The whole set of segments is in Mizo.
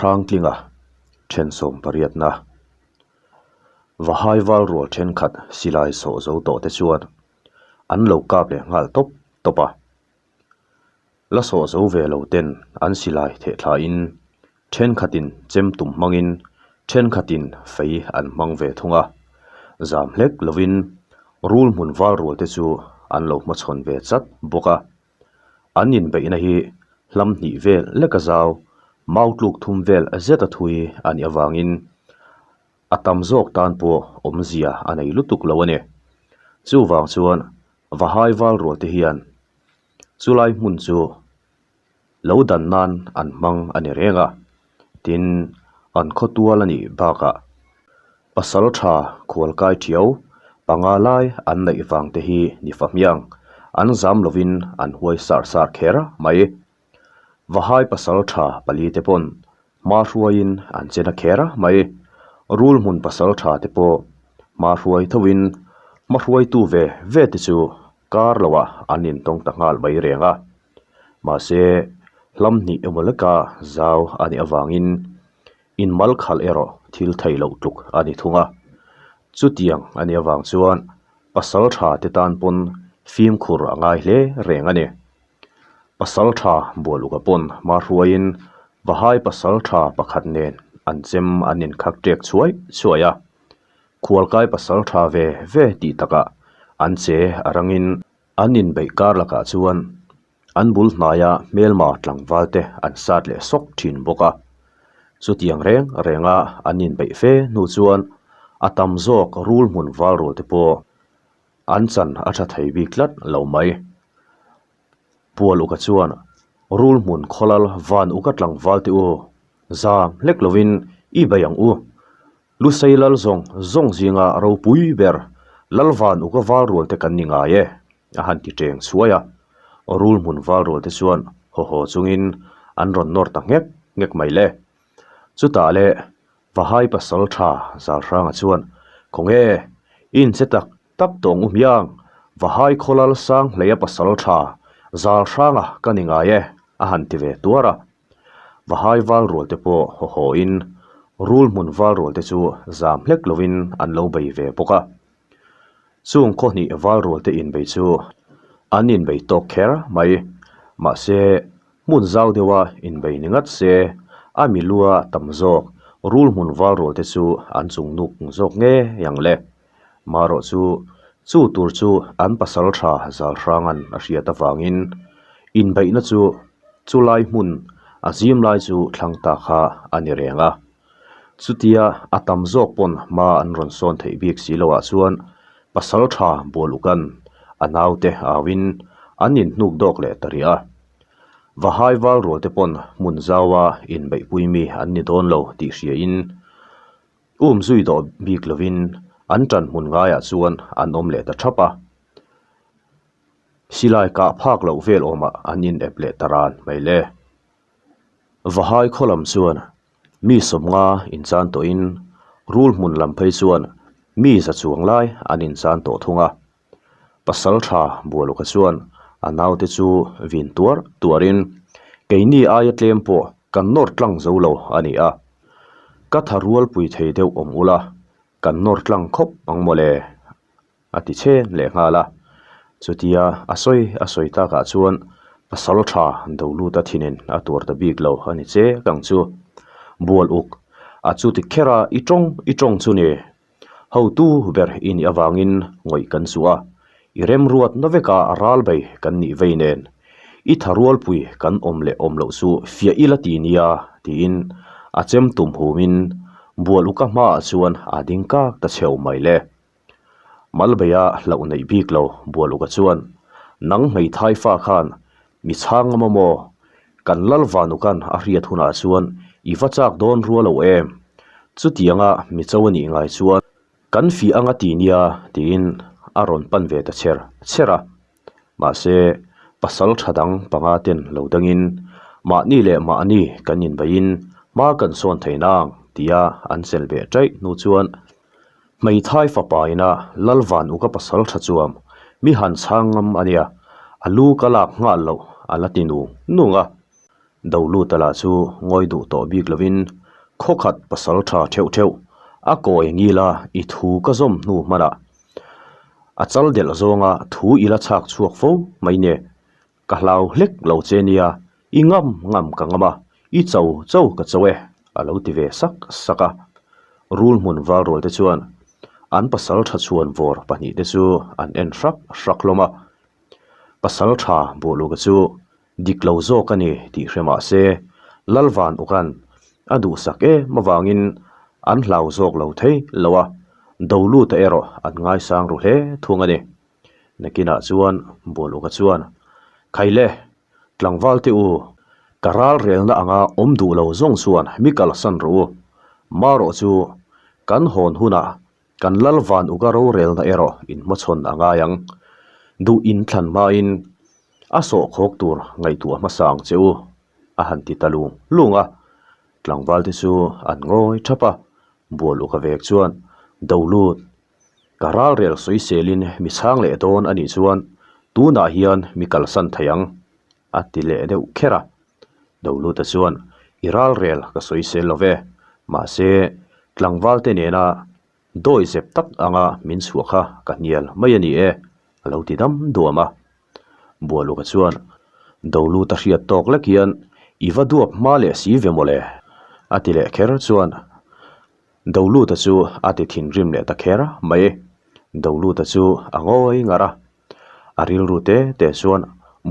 Hrangtlinga thensawm pariatna Vahai val rual thenkhat silai sawh zo tawh te chuan an lo kap leh nghal tawp tawp a. La sawh zo ve lo ten an silai theh thlain thenkhatin chem tum hmangin thenkhatin fei an hmang ve thung a. Zam hlek lovin rul hmun val rual te chu an lo hmachhawn ve chat bawk a. An inbeihna hi hlam hnih vel lek a zau, mau tluk thum vel zet a thui a nih avangin a tam zawk tan pawh awmzia a nei lutuk lo a ni. Chuvang chuan Vahai val rual te hian chulai hmun chu lo dan nan an hmang a ni reng a, tin an khawtual a nih bakah pasal tha khualkai thiau panga lai an neih vang te hi ni fahmiang an zam lovin an huai sar sar kher mai. Vahai pasal tha pali te pawn hma hruaiin an che na kher mai. Rul hmun pasal tha te pawh hma hruai thovin hma hruaitu ve ve te chu kar loah an intawng ta nghal mai reng a. Mahse, hlam hnih emaw leka zau a nih avangin inmal khalh erawh thil thei loh tluk a ni thung a. Chutiang a nih avang chuan pasal tha te tan pawn fimkhur a ngai hle reng a ni. Pasal tha Bualuka pawn hma hruaiin Vahai pasal tha pakhat nen an chem an inkhak ṭek chhuai chhuai a. Khualkai pasal tha ve ve tih takah an che a rangin An inbeih kar lakah chuan an bul hnaia hmelma tlangval te an sat leh sawk thin bawk a. Chutiang reng renga an inbeih fe hnu chuan a tam zawk rul hmun val rual te pawh an chan a tha thei bik tlat lo mai. Pual uka chuan rul hmun khawlal van uka tlangval te u zam hlek lovin i bei ang u. Lusei lal zawng zawng zinga ropui ber Lalvan uka val rual te kan ni ngai e, a han ti teng chhuai a. Rul hmun val rual te chuan haw haw chungin an rawn nawr ta nghek nghek mai le. Chutah le Vahai pasal tha Zalhranga chuan, Khawnge, i inche tak tak tawng u hmiang, Vahai khawlal sang hleia pasal tha Zalhranga ka ni ngai e, a han ti ve tuar a. Vahai val rual te pawh haw hawin rul hmun val rual te chu zam hlek lovin an lo bei ve bawk a. Chung khaw hnih val rual te inbei chu an inbei tawk kher mai. Mahse, hmun zau deuha inbei ni ngat se, a milua tam zawk rul hmun val rual te chu an chung nuk zawk ngei ang le. Marawh chu, chu tur chu an pasal tha Zalhranga'n a hriat avangin inbeihna chu chulai hmun a zim lai chu thlang ta kha a ni reng a. Chutia a tam zawk pawn hma an rawn sawn theih bik si loah chuan pasal tha Bualuka'n a naute auin an inhnuk dawk leh ta rih a. Vahai val rual te pawn hmun zaua inbeihpui mi an ni dawn lo tih hriain Um zui dawh bik lovin an ṭan hmun ngaiah chuan an awm leh ta ṭhap a. Silai kah phak loh vel awmah an in ep leh ta ran mai le. Vahai khaw lam chuan mi sawmnga inchan tawhin rul hmun lam phei chuan mi za chuang lai an inchan tawh thung a. Pasal tha Bualuka chuan a naute chu vin tuar tuarin, Keini aia tlem pawh kan nawr tlang zo lo a ni a, ka tha rualpui thei deuh awm ula, kan nawr tlang khawp ang mawle, a ti chhen leh nghal a. Chutia a sawi a sawi takah chuan pasal tha do lut a thinin a tuar ta bik lo a ni che kang chu. Bualuk, a chuti kher a i tawng i tawng chu ni. Hotu ber i nih avangin ngawih kan chu a, i remruat na veka ral bei kan nih vei nen, i tha rualpui kan awm leh awm loh chu fiah ila ti nia tiin a chem tum humin bual uka hmaah chuan a ding kak ta chheu mai le. Malbeia hlauh neih bik lo bual uka chuan, Nang hmeithai fa khan mi chhang ngam a maw? Kan lal vanukan a hriat hunah chuan i va chak dawn rua lo em? Chutianga mi cho a nih ngai chuan kan fih anga ti nia tiin a rawn pan ve ta chher chher a. Mahse, pasal tha dang panga ten lo dangin mahni leh mahni kan inbeihin hma kan sawn thei nang tia an chelh ve taih hnu chuan Hmeithai fapa ina Lalvan uka pasal tha chuam mi han chhang ngam a nia, a lu ka lak nghal loh a la ti nung nung a. Doluta lah chu ngawi duh tawh bik lovin khawkhat pasal tha theuh theuh a kawi ngila i thu ka zawm hnu hmanah a chal delh zawnga thu i la chhak chhuak fo mai nia. Ka hlau hlek lo che nia, i ngam ngam ka ngam a, i cho cho ka cho e, a lo ti ve sak sak a. Rul hmun val rual te chuan an pasal tha chhuan vawr pahnihte chu an en hrak hrak hlawm a. Pasal tha Buahluka chu dik lo zawk a ni tih hre mah se, Lalvan Ukan a duhsak em avangin an hlau zawk lo thei lo a, Doluta erawh an ngaisang ru hle thung a ni. Nakinah chuan Buahluka chuan, Khaile, tlangval te u, ka ralrelna anga awm duh lo zawng chuan mi kalsan rawh u. Marawh chu kan hawn hunah Kan lal van uka rorelna erawh inhmachhawn a ngai ang. Duh inthlan hmain a sawhkhawk tur ngaihtuah hmasa ang che u, a han ti ta lung lung a. Tlangval te chu an ngawi thap a, bual uka vek chuan do lut. Ka ralrel sawiselin mi chhang leh dawn a nih chuan tunah hian mi kalsan thei ang, a ti leh deuh kher a. Doluta chuan, I ralrel ka sawisel lo ve, mahse tlangvalte nena dawi zep tak anga min chhuah kha ka hnial mai a ni e, a lo ti dam duam a. Bualuka chuan, Doluta hriat tawk lek hian i va duap hma leh si ve mawle, a ti leh kher chuan Doluta chu a ti thinrim leh ta kher mai. Doluta chu a ngawi ngar a. A rilru te te chuan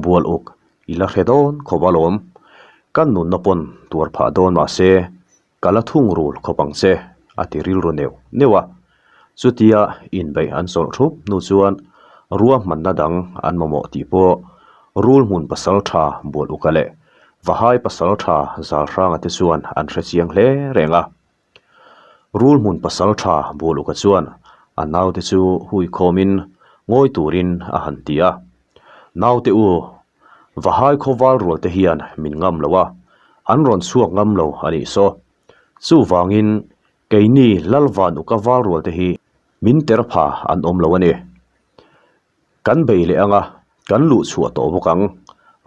bual uk i la hre dawn khawp alawm. Kan nunna pawn tuar phah dawn mah se, ka la thung rul khawp ang che, a ti rilru neuh neuh a. Chutia inbeih an chawlh thup hnu chuan ruahmanna dang an mamawh tih pawh rul hmun pasal tha bual uka leh Vahai pasal tha zal hranga te chuan an hre chiang hle reng a. Rul hmun pasal tha Bualuka chuan a naute chu hui khawmin ngawi turin a han ti a. Naute u, Vahai khawval rual te hian min ngam lo a, an rawn chhuak ngam lo a nih saw. Chuvangin keini Lalvanuka val rual te hi min ter pha an awm lo a ni. Kan bei leh anga kan luh chhuah tawh bawk ang.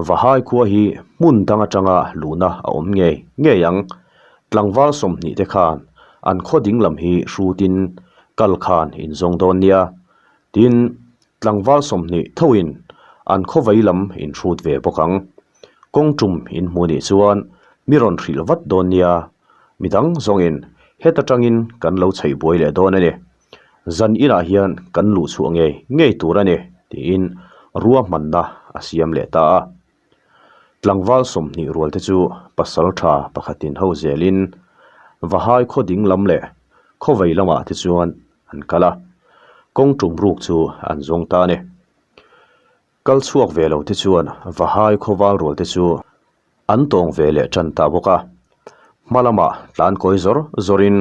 Vahai khua hi hmun dang atanga luhna a awm ngei ngei ang. Tlangval 20 te khan an khaw ding lam hi hrutin kal khan in zawng dawn nia. Tin, tlangval 20 thoin an khaw vei lam in hrut ve bawk ang. Kawng tum in hmu nih chuan mi rawn hrilh vat dawn nia. Midang zawngin heta tangin kan lo chheih buai leh dawn a ni. Zan inah hian kan luh chhuah ngei ngei tur a ni, tiin ruahmanna a siam leh ta a. Tlangval 20 rual te chu pasal tha pakhatin ho zelin Vahai khaw ding lam leh khaw vei lamah te chuan an kal a, kawng tum ruk chu an zawng ta a ni. Kal chhuak ve lo te chuan Vahai khawval rual te chu an tawng ve leh tan ta bawk a. Hma lamah tlan kawi zawr zawrin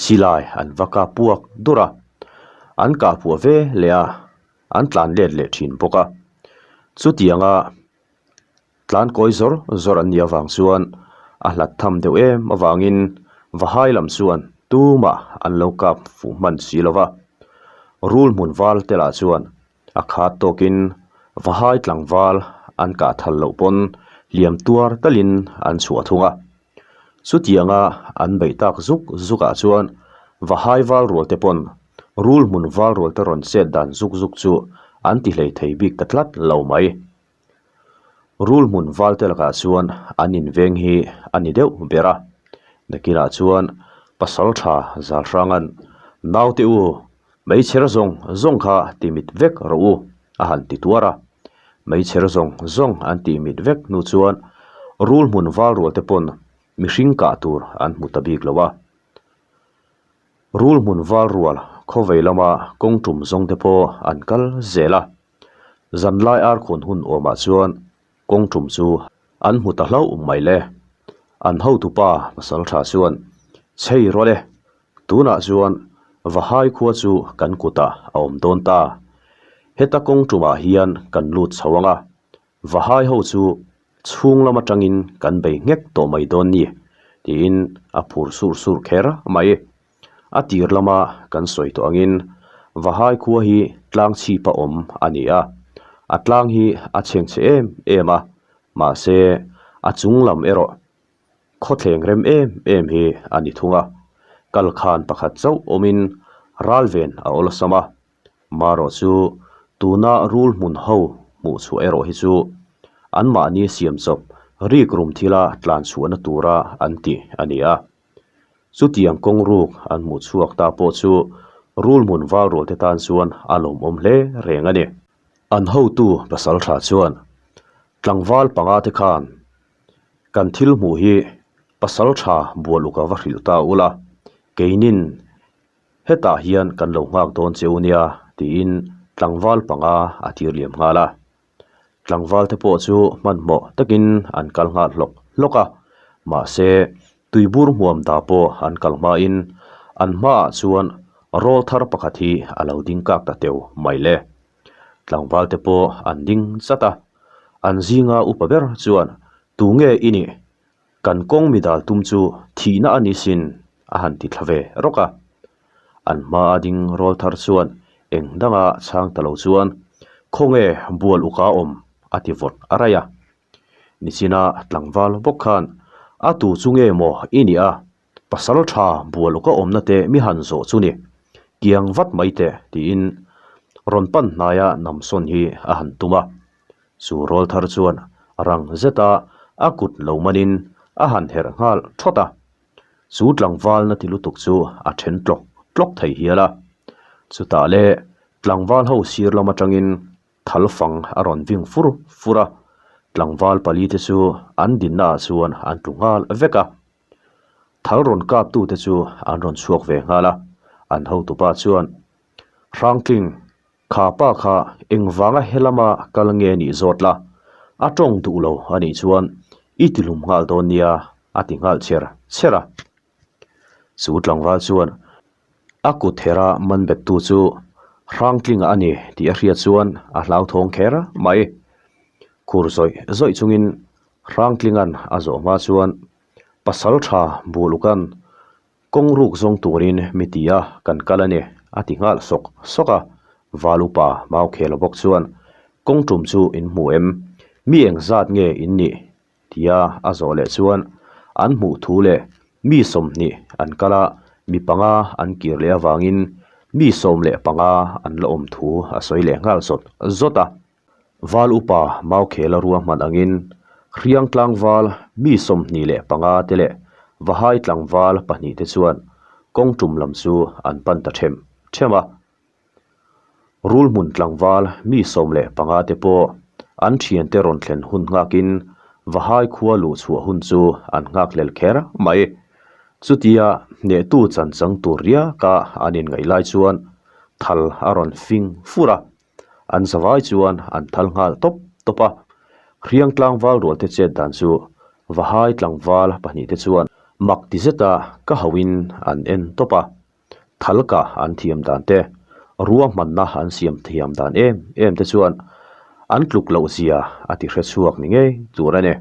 silai an va kap puak dur a, an kah puah ve leh a, an tlan let leh thin bawk a. Chutianga tlan kawi zawr zawr an nih avang chuan a hlat tham deuh em avangin Vahai lam chuan tumah an lo kap fuh hman si lo va. Rul hmun val te lah chuan A khat tawkin Vahai tlangval an kah thal loh pawn hliam tuar talin an chhuah thung a. Chutianga an beih tak zuk zukah chuan Vahai val rual te pawn rul hmun val rual te rawn chet dan zuk zuk chu an ti hlei thei bik ta tlat lo mai. Rul hmun val te lakah chuan an inveng hi a ni deuh ber a. Nakinah chuan pasal tha zal hranga'n Naute u, Meichher zawng zawng kha ti mit vek rawh u, a han ti tuar a. Meichher zawng zawng an tih mit vek hnu chuan rul hmun val rual te pawn mihring kah tur an hmu ta bik lo a. Rul hmun val rual khawvei lama kawng tum zawng te pawh an kal zel a. Zanlai arkhun hun awmah chuan kawng tum chu an hmu ta hlauh mai le. An hotupa pasal tha chuan, Chhei rawh le, tunah chuan Vahai khua chu kan kutah a awm dawn ta. Heta kawng tumah hian kan lut chho ang a, Vahai ho chu chhung lam atangin kan bei nghek tawh mai dawn ni, tiin a phur surh surh kher mai. A tir lama kan sawi tawh angin Vahai khua hi tlang chhipa awm a ni a, a tlang hi a chhengchhe em em a, mahse. A chung lam erawh khawthleng rem em em hi a ni thung a, kalkhan pakhat chauh awmin ralven a awlsam a, marawh chu tuna rul hmun ho hmuh chhuah erawh hi chu anmahni siam chawp rik rum thila tlan chhuahna tura an tih a ni a. Chutiang kawng ruk an hmuh chhuak ta pawh chu rul hmun val rual te tan chuan a lawmawm hle reng a ni. An hotu pasal tha chuan tlangval panga te khan kan thil hmuh hi pasal tha bual uk a va hrilh ta ula, keinin hetah hian kan lo nghak dawn che u nia tiin tlangval panga a tir liam nghal a. Tlangval te pawh chu hmanhmawh takin an kal nghal hlawk hlawk a, mahse tuibur hmuam dah pawh an kal hmain an hmaah chuan rawl thar pakhat hi a lo ding kak ta teu mai le. Tlangval te pawh an ding chat a, an zinga upa ber chuan tunge i nih? Kan kawng mi dal tum chu thihna a ni sin a han ti thla ve rawk a. An hmaa ding rawl thar chuan eng danga chhang ta lo chuan Khawnge bual uka awm a ti vawt a raih a. Nichina tlangval bawk khan a tu chu nge maw i nih a, pasal tha bual uka awmna te mi han zawh chu ni, kiang vat mai teh tiin rawn pan hnaia namsawn hi a han tum a. Chu rawl thar chuan rang zeta a kut lo manin a han herh nghal thawt a. Chu tlangval na ti lutuk chu a then tlawk tlawk thei hial a. Chutah le tlangval ho sir lam atangin thal fang a rawn ving fur fur a, tlangval pali te chu an dinna ah chuan an tlu nghal vek a. Thal rawn kap tu te chu an rawn chhuak ve nghal a, an hotupa chuan Hrangtling Kha pa kha engvanga helama kal nge nih zawt la, a tawng duh lo a nih chuan i ti hlum nghal dawn nia a ti nghal chher chher a. Chu tlangval chuan a kut hera man bettu chu Hrangtlinga a ni tih a hriat chuan a hlauthawng kher mai. Khur zawih zawih chungin Hrangtlinga'n a zawh hma chuan pasal tha Buluka'n Kawng ruk zawng turin mi ti a kan kal a ni, a ti nghal sawk sawk a. Val upa Maukhela bawk chuan, Kawng tum chu in hmu em? Mi eng zat nge in nih? tia a zawh leh chuan an hmuh thu leh mi 20 an kal a, mi panga an kir leh avangin mi 15 an la awm thu a sawi leh nghal zawt zawt a. Val upa Maukhela ruahman angin Hriang tlangval mi 25 te leh Vahai tlangval pahnih te chuan kawng tum lam chu an pan ta them them a. Rulhmun tlangval mi 15 te pawh an thiante rawn thlen hun nghakin Vahai khua luh chhuah hun chu an nghakhlel kher mai. Chutia hnehtu chan chang tur riaka an inngaih lai chuan thal a rawn fing fur a. An zavai chuan an thal nghal tawp tawp a, Hriang tlangval rual te chet dan chu Vahai tlangval pahnihte chuan mak ti zeta ka hauhin an en tawp a, thalka an thiam dan te, ruahmanna an siam thiam dan em em te chuan an tluk loh zia a ti hre chhuak ni ngei tur a ni.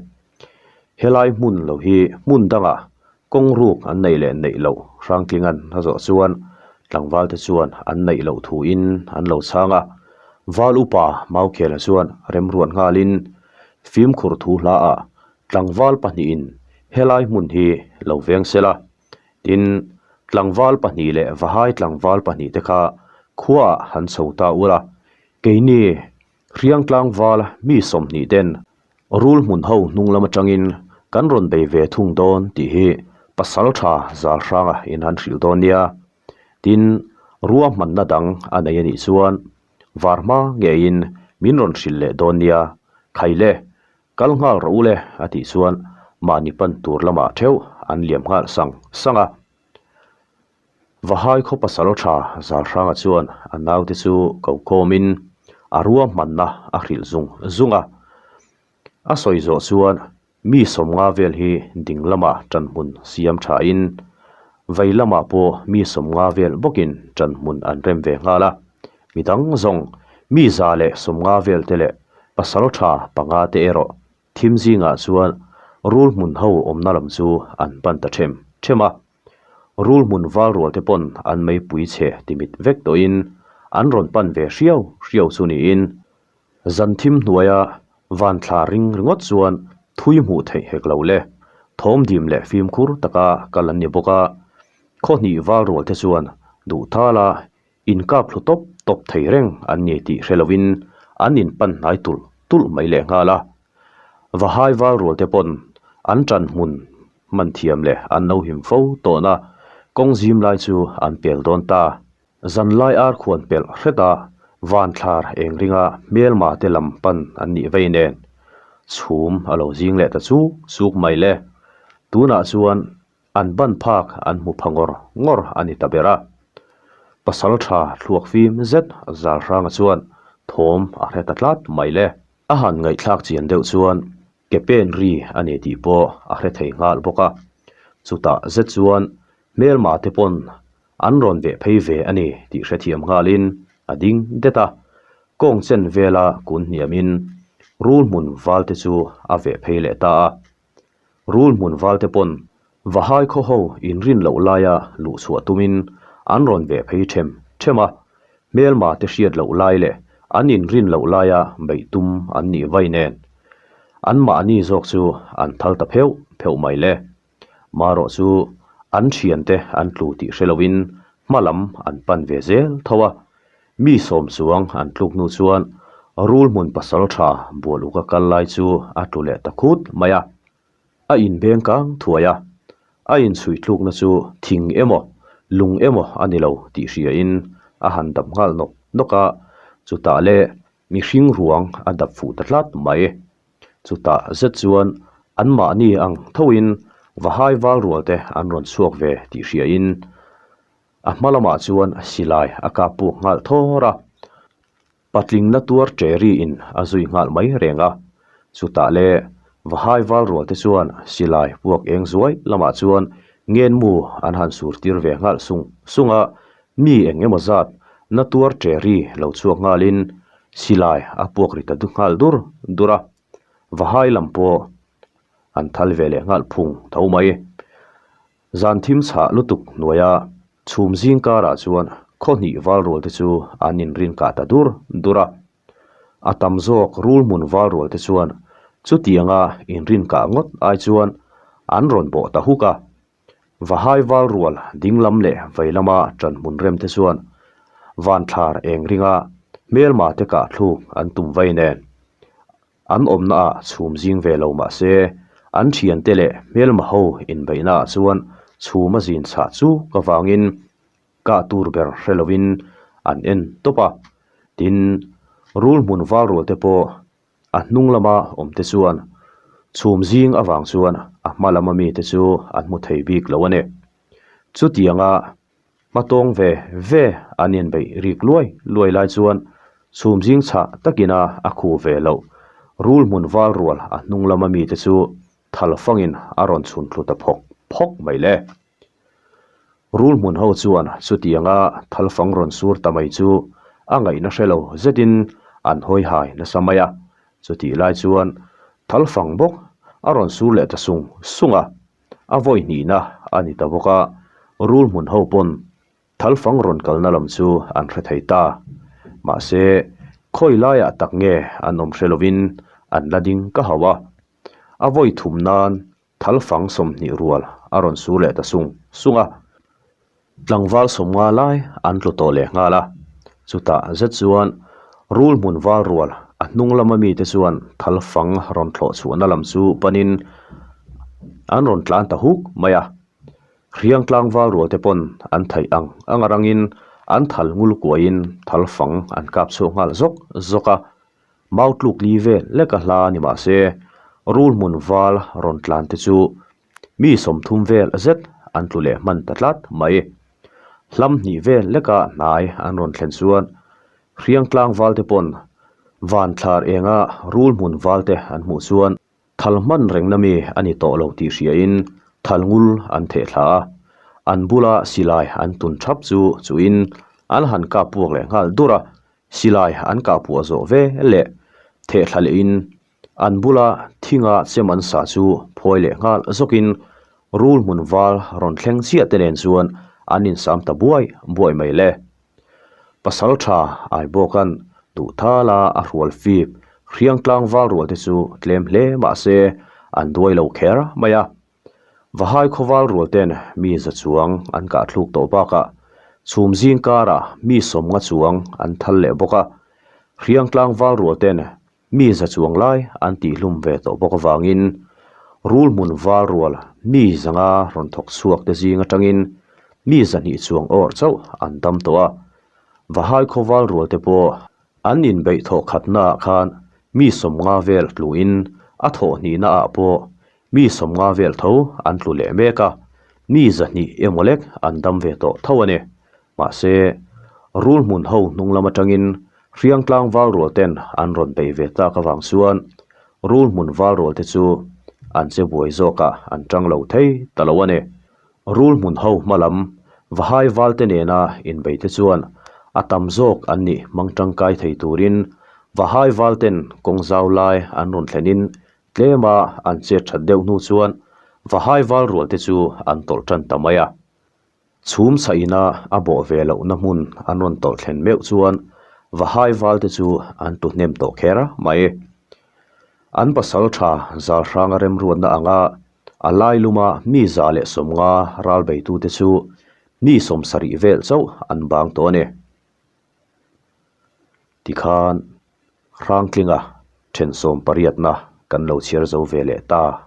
Helai hmun lo hi hmun dangah Kawng ruk an neih leh neih loh Hrangtlinga'n a zawh chuan tlangvalte chuan an neih loh thuin an lo chhang a. Val upa Maukhela chuan remruat nghalin fimkhur thu hlaah tlangval pahnihin helai hmun hi lo veng sela. Tin, tlangval pahnih leh Vahai tlangval pahnihte kha khuaah han chho ta ula, keini Hriang tlangval mi 20 ten rul hmun ho hnung lam atangin kan rawn bei ve thung dawn tih hi pasal tha zal hranga in han hrilh dawn nia. Tin, ruahmanna dang a nei a nih chuan var hma ngeiin min rawn hrilh leh dawn nia. Khai le, kal nghal rawh u le a tih chuan mahni pan tur lamah theuh an liam nghal sang sang a. Vahai khaw pasal tha Zalhranga chuan a naute chu ko khawmin a ruahmanna a hrilh zung zung a. A sawi zawh chuan mi 50 vel hi ding lamah ṭanhmun siam thain vei lamah pawh mi 50 vel bawkin ṭanhmun an rem ve nghal a. Mi dang zawng mi 150 vel te leh pasal tha panga te erawh thim zingah chuan rul hmun ho awmna lam chu an pan ta ṭhem ṭhem a. Rul hmun val rual te pawn an meipui chhe timit vek tawhin an rawn pan ve hriau hriau chu niin zan thim hnuaia van thla ring ringawt chuan Thui hmuh theih hek lo le. Thawm dim leh fimkhur taka kal an ni bawk a, khaw hnih val rual te chuan duh thala inkap thlu tawp tawp thei reng an ni tih hre lovin an inpan hnai tulh tulh mai lehnghal a. Vahai val rual te pawn an ṭan hmun hman thiam leh an lo him fo tawhna kawng zim lai chu an pel dawn ta. Zanlai ar khuan pelh hret a, vanthlar eng ringa hmelma te lam pan an nih vei nen chhum a lo zing leh ta chuk chuk mai le. Tunah chuan an ban phak an hmu pha ngawr ngawr a ni ta ber a. Pasal tha thluak fim zet Zalhranga chuan thawm a hre ta tlat mai le. A han ngaihthlak chian deuh chuan ke pen ri a ni tih pawh a hre thei nghal bawk a. Chutah zet chuan hmelma te pawn an rawn veh phei ve a ni tih hrethiam nghalin a ding det a. Kawng chen vela kun hniamin rul hmun val te chu a veh phei leh ta a. Rul hmun val te pawn Vahai khaw ho inrin loh laia luh chhuah tumin an rawn veh phei them them a, hmelma te hriat loh lai leh an inrin loh laia beih tum an nih vai nen an mahni zawk chu an thal ta pheuh pheuh mai le. Marawh chu an thiante an tlu tih hre loin hma lam an pan ve zel tho a, mi sawm chuang an tluk hnu chuan rul hmun pasal tha bual uk a kal lai chu a tlu leh ta khut mai a. A inbeng kang thuai a, a inchhui tlukna chu thing emaw lung emaw a ni lo tih hriain a han dap nghal nawk nawk a, chutah le mihring ruang a dap fuh ta tlat mai. Chutah zet chuan anmahni ang thoin Vahai val rual te an rawn chhuak ve tih hriain a hma lamah chuan silai a kap puk nghal thawr a. Patling na tuar ṭe riin a zui nghal mai reng a, chutah le Vahai val rual te chuan silai puak eng zuai lamah chuan ngenmu an han sur tir ve nghal sung sung a, mi eng emaw zat na tuar ṭe ri lo chhuak nghalin silai a puak ri ta nghal dur dur a, Vahai lam pawh an thal ve leh nghal phung tho mai. Zan thim chhah lutuk hnuaia chhum zing karah chuan khaw hnih val rual te chu an inrin kah ta dur dur a. A tam zawk rul hmun val rual te chuan chutianga inrin kah ngawt ai chuan an rawn bawh ta huk a. Vahai val rual ding lam leh vei lama ṭan hmun rem te chuan vanthlar eng ringa hmelma te kah thluk an tum vei nen. An awmna ah chhum zing ve lo mah se, an thiante leh hmelma ho inbeihna ah chuan chhum a zin chhah chu ka vangin kah tur ber hre lovin an en tawp a. Tin, rul hmun val rual te pawh a hnung lama awm te chuan chhum zing avang chuan a hma lama mite chu an hmu thei bik lo a ni. Chutianga Hmatawng ve ve an inbeih rik luai luai lai chuan chhum zing chhah takina a khu ve loh. Rul hmun val rual a hnung lama mite chu thal fangin a rawn chhun thlu ta phawk phawk mai le. Rul hmun ho chuan chutianga thal fang rawn sur ta mai chu a ngaihna hre lo zetin an hawi hai nasa mai a. Chutih lai chuan thal fang bawk a rawn sur leh ta sung sung a. A vawi hnihna a ni ta bawk a, rul hmun ho pawn thalfang rawn kalna lam chu an hre thei ta. Mahse, khawi laiah tak nge an awm hre lovin an la ding ka hauh a. A vawi thum nan thalfang 20 rual a rawn sur leh ta sung sung a. Tlangval sawmnga lai an tlu tawh leh nghal a, chutah zet chuan rul hmun val rual a hnung lama mite chuan thal fang rawn thlawh chhuahna lam chu panin an rawn tlan ta huk mai a. Hriang tlangval rual te pawn an theih ang ang a rangin an thal ngul kuaiin thal fang an kap chhuak nghal zawk zawk a, mau tluk li vel lek a hla ni mah se rul hmun val rawn tlan te chu Mi 30 vel zet an tlu leh hman ta tlat mai. Hlam hnih vel leka hnai an rawn thlen chuan hriang tlangval te pawn van thlar enga rul hmun val te an hmuh chuan thal hman rengna mi a ni tawh lo tih hriain thal ngul an theh thla a. An bula silai an tun thap chu chuin an han kap puak leh nghal dur a, silai an kah puah zawh ve leh theh thla lehin An bula thinga chem an sa chu phawi leh nghal zawkin rul hmun val rawn thleng chiah te nen chuan an insam ta buai buai mai le. Pasal tha Aibawka'n duh thala a hrual fip hriang tlang val rual te chu tlem hle mah se. an duai lo kher mai a. Vahai khawval rual ten mi za chuang an kah thluk tawh bakah chhum zing karah mi sawmnga chuang an thal leh bawk a. Hriangtlang val rual ten mi za chuang lai an tihhlum ve tawh bawk avangin rul hmun val rual mi zanga rawn thawk chhuak te zing atangin mi zahnih chuang awrh chauh an dam tawh a. Vahai khawval rual te pawh An inbeih thawh khatnaah khan mi sawmnga vel tluin a thawh hnihnaah pawh mi sawmnga vel tho an tlu leh mek a, mi zahnih emaw lek an dam ve tawh tho a ni. Mahse, rul hmun ho hnung lam atangin hriangtlang val rual ten an rawn bei ve tak avang chuan rul hmun val rual te chu an che buai zawkah an tang lo thei ta lo a ni. Rul hmun ho hma lam Vahai valte nena inbei te chuan a tam zawk an nih hmang tangkai thei turin Vahai valten kawng zau lai an rawn thlenin tlema an chet that deuh hnu chuan Vahai val rual te chu an tawlh tan ta mai a. Chhum chhaihina a bawh ve lohna hmun an rawn tawlh thlen meuh chuan Vahai valte chu an tlu hnem tawh kher mai. An pasal tha Zalhranga remruatna anga A lai luma mi 150 ral beitute chu mi 70 vel chauh an bang tawh a ni. Tikhan Hrangtlinga then sawm pariatna kan lo chhiar zo ve leh ta.